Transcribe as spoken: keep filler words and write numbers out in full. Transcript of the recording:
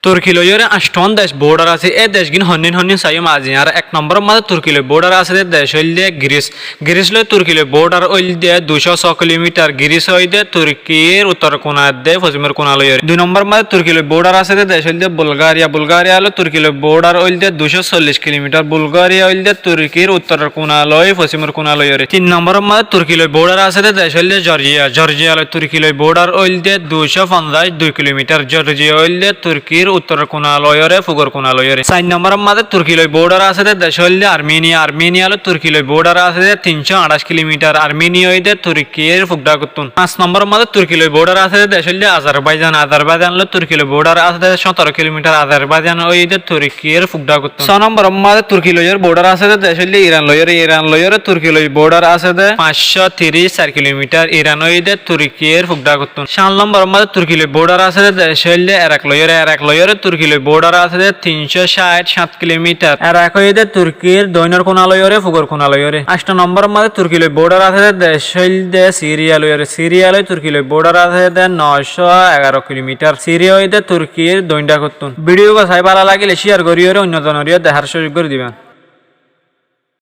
Turki loiyóre añctó dec bordar asé. E decgín honnín honnín saiyum aijja. Ar ek nombor or mazé Turki loi bordar asé de dec óilde Giris. Giris loi Turki loi bordar óilde duicó só kilomitar. Giris óilde Turkir uttor kuna edde fosimor kuna loiyóre. Dui nombor or mazé Turki loi bordar asé de dec óilde Bulgaria. Bulgaria loi Turki loi bordar óilde duicó sollic kilomitar. Bulgaria óilde Turkir uttor kuna loi fosimor kuna loiyóre. Tin nombor or mazé Turki loi bordar asé de dec óilde Jorjia. Jorjia loi Turki loi bordar óilde duicó fonzaic dui kilomitar. Jorjia óilde Turkir uttor kuna loiyóre, fugor kuna loiyóre. Sair nombor or mazé Turki loi bordar asé de dec óilde Armenia. Armenia loi Turki loi bordar asé de tincó añçaic kilomitar. Armenia óilde Turkir fugdhakuttún. Fañs nombor or mazé Turki loi bordar asé de dec óilde Azerbaijan. Azerbaijan loi Turki loi bordar asé de cóñtoro kilomitar. Azerbaijan óilde Turkir fugdhakuttún. Só nombor or mazé Turki loiyóre bordar asé de dec óilde Iran loiyóre. Iran loiyóre Turki loi bordar asé de fañs cót tiríc sair kilomitar. Iran óilde Turkir fugdhakuttún. Sát nombor or mazé Turki loi bordar asé de dec óilde Erak loiyóre. Erak loiyóre Turki loi bordar asé de tincó cáit sát kilomitar. Erak óilde Turkir doinor kuna loiyóre, fugor kuna loiyóre. Añctó nombor or mazé Turki loi bordar asé de dec óilde Siria loiyóre. Siria loi Turki loi bordar asé de nocó egaro kilomitar. Siria óilde Turkir doindhakuttún. Vidiyo gán sai bála lagile cíyar goríyore oinno zonoreyó dehár cúzuk gorí diben.